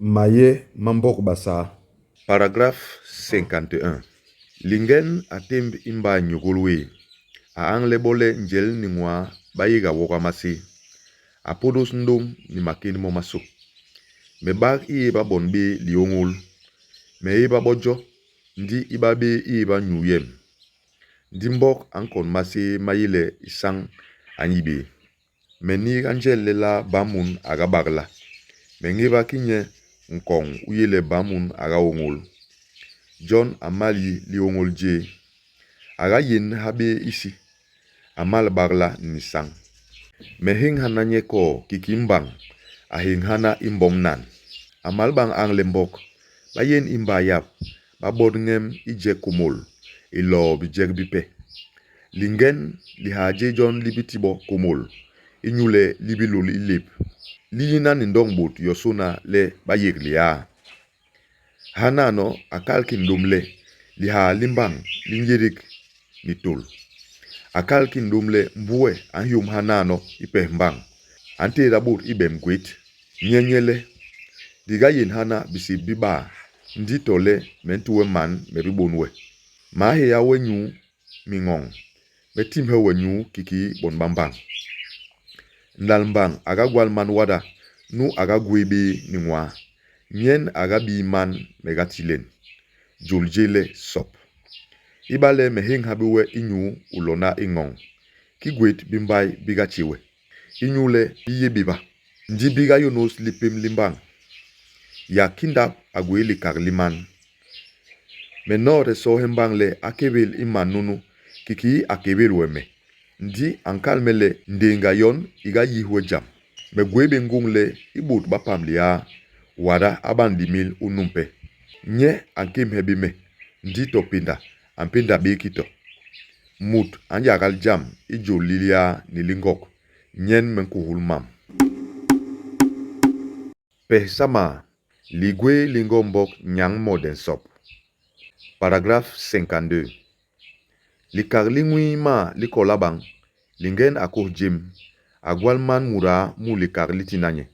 Maye ma Mbok Basaa. Paragraphe 51. Lingen a témb i mbai nyôgôl wéé, a añle bo le njel ni nwaa ba yéga woga maséé. A pôdôs ndôm ni makénd momasô. Me bak i éba bon béé liôñôl. Me éba bo jo, ndi i ba bé i éba nyuu yem. Ndi Mbok a nkon maséé ma yé le isañ a nyi bé. Me niiga njel lelaa Bamun a ga bagla. Me ñéba ki nye nkoñ u yé le Bamun a ga ôñôl. Jon a mal yi liôñôl jéé. A ga yén ha bé isi. A mal bagla ni sañ. Me héñhana nye kôô kiki mbañ a héñhana i mbom nan. A mal bañ añle mbok, ba yén i mbai yap, ba bot ñem i je kômôl iloo bijek bipe. Lingen lihaa jé jon li bi ti bo kômôl inyule li bi lôl i lép. Li yina ni ndôñ bôt yosôna le ba yék liaa. Hanano a kal ki ndôm le, Lihaa li mbañ li nyédék ni tôl. A kal ki ndôm le, Mbuwe a nhiôm hanano i pes mbañ, a ntééda bôt i bem gwét. Nye nye le, Di ga yén hana bisip bi baa, ndi to le me nti we man me bi bôn we. M'a héya we nyuu mingoñ, me timbhe we nyuu kiki bon ba mbañ. Nlal mbañ a ga gwal man wada nu a ga gwéé bé ni nwaa, nyen a ga bii man me ga ti len. Jôl jé le Sop. Ibale me héñha bé we inyu u lona i ngôñ, ki gwét bi mbai bi ga tjé we, inyule bi yé béba. Ndi bi ga yônôs lipém li mbañ. Yak kindak a gwé likak li man. Me noode soohe mbañ le a kébél i man nunu kiki a kébél we me. Ndi a nkal me le ndééñga yon i ga yih we jam. Me gwé bé ngôñ le i bôt ba pam lihaa, wada a ba nlimil u numpe. Nye a nkémhe bé me, ndi to pénda a mpénda bé ki to. Mut a nyagal jam i jôl li lihaa ni li ngok, nyen me nkuhul mam. Pehsama, Ligwéé li Ngoo Mbok Nyañ Mode Nsop. Paragraphe 52. Likak li nwii maa li kola bañ, Lingen a kôs jém, a gwal man mudaa mu likak li tina nye.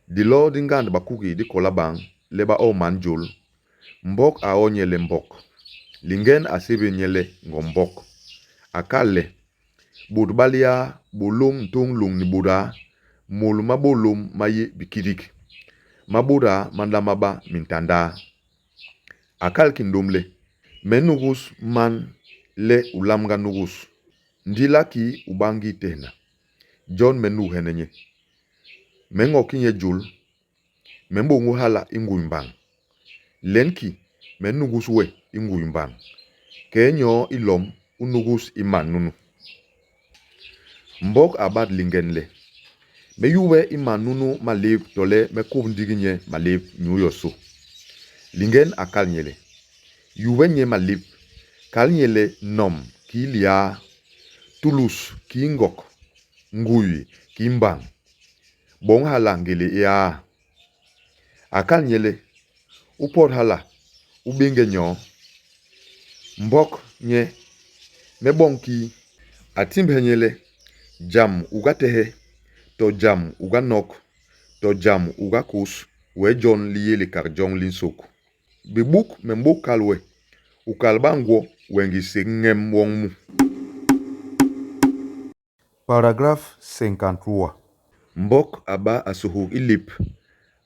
Dilo di ngand bakugi di kola bañ le ba o man jôl. Mbok a o nye le Mbok. Lingen a sébél nye le Ngo Mbok. A kal le, Bôt ba liaa, bôlôm ntôñ lôñni bôdaa, môl ma bôlôm ma yé bikidik, ma bôdaa ma nlama ba mintandaa. A kal ki ndôm le, Me nugus man le u lamga nugus, ndi lakii u ba ngi tehna, jon me nughene nye. Me ño ki nye jôl, Me mboñ we hala i ngui mbañ. Len ki, me nugus we i ngui mbañ. Kee nyoo i lom, u nugus i man nunu. Mbok a bat lingen le, Me yube i man nunu malép tole me kôp ndigi nye malép nyuu yosô? Lingen a kal nye le, Yube nye malép, kal nye le nom kii liaa, tulus kii ngok, ngui kii mbañ. Boñ hala ngélé iaa. A kal nye le, U pot hala, u béñge nyoo. Mbok nye, Me boñ kii? A timbhe nye le, Jam u ga tehe, to jam u ga nok, to jam u ga kôs, wee jon li yé likak joñ li nsôk. Bibuk me mbôk kal we, u kal bañ gwo we ngi sék ñem woñ mu. Paragraphe 53. Mbok a ba a suhuk i lép,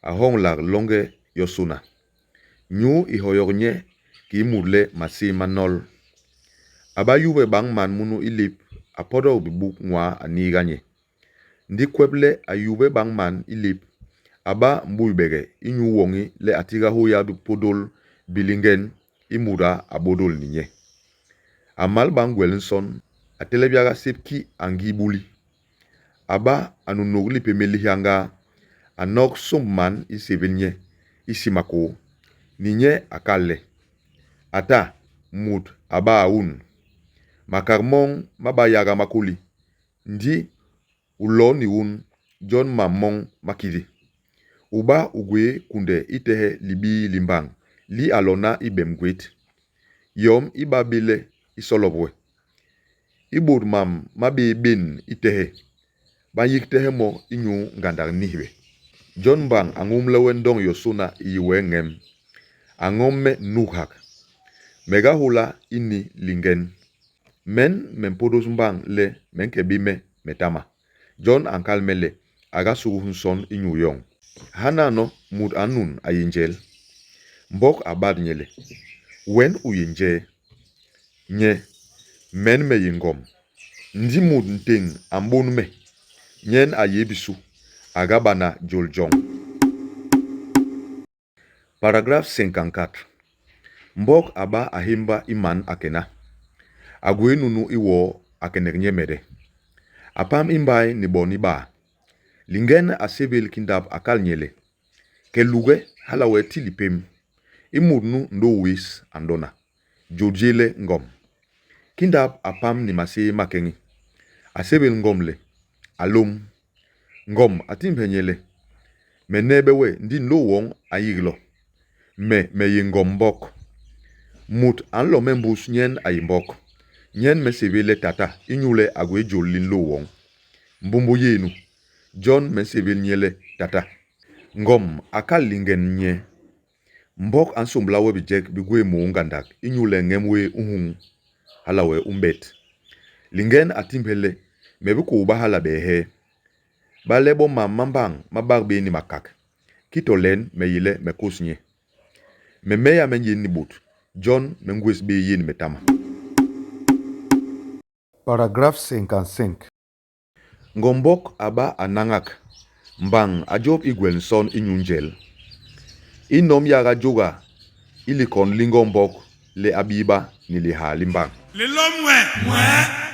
a hoñlak loñge yosôna. Nyuu i hoyok nye kii mut le maséé ma nol. A ba yube bañ man munu i lép, a podok bibuk nwaa a niiga nye. Ndi kwep le a yube bañ man i lép, a ba mbuibege inyu woñi le a tiga hôya bipôdôl bi lingen I muda a bôdôl ni nye. A mal ba ngwelnson, a telep yaga sép ki a ngii buli. A ba a nunuk lipémél li hiañgaa, a nok somb man i nsébél nye i si makôô. Ni nye a kal le, A ta, mut a ba a un. Makak moñ ma ba yaga ma kôli, ndi U loo ni un, jon mam moñ ma kidi. U ba u gwé kunde i tehe libii li mbañ li a lona i bem gwét. Yom i ba bé le i solop we. I bôt mam ma bé ben i tehe, ba nyik tehe mo inyu ngandak nihbe. Jon mbañ a ñumle we ndoñ yosôna i yi we ñem. A ñom me nughak. Me ga hôla i ni lingen. Men me mpôdôs mbañ le me nke bé me metama. Jon a nkal me le a ga sugus nson inyu yoñ. Hanano mut a nun a yé njel. Mbok a bat nye le, Wen u yé njee? Nye, Men me yé ngom. Ndi mut ntéñ a mbôn me, nyen a yé bisu, a ga bana jôl joñ. Paragraphe 54. Mbok a ba a hémba i man a kena. A gwéé nunu i woo a kenek nyemede. A pam i mbai ni bo ni baa. Lingen a sébél ki ndap a kal nye le, Ke luge, hala wee ti lipém, i mut nu ndôô wés a nlona, jôl jé le Ngom. Ki ndap a pam ni maséé makeñi. A sébél Ngom le, A lôm. Ngom a timbhe nye le, Me neebe we, ndi nlô woñ a yig lo. Me me yé Ngom Mbok. Mut a nlo me mbus nyen a yé Mbok. Nyen me nsébél le tata inyule a gwé jôl li nlô woñ. Mbômbô yé nu. Jon me nsébél nye le tata. Ngom a kal lingen nye, Mbok a nsômbla we bijek bi gwé môô ngandak inyule ñem wé u nhuñ, hala wee u mbet. Lingen a timbhe le, Me bi kôôba hala behee. Ba le bo mam ma mbañ ma bak bé ni makak, ki to len me yé le me kôs nye. Me meya me nyén ni bôt, jon me ngwés bé yén metama. Paragraphe 55. Ngombock a ba a nañak, mbañ a jôp i gwel nson inyu njel. I nom yaga jôga i likon li Ngombock le a biiba ni lihaa li mbañ. Lilôm nwee. Nwee.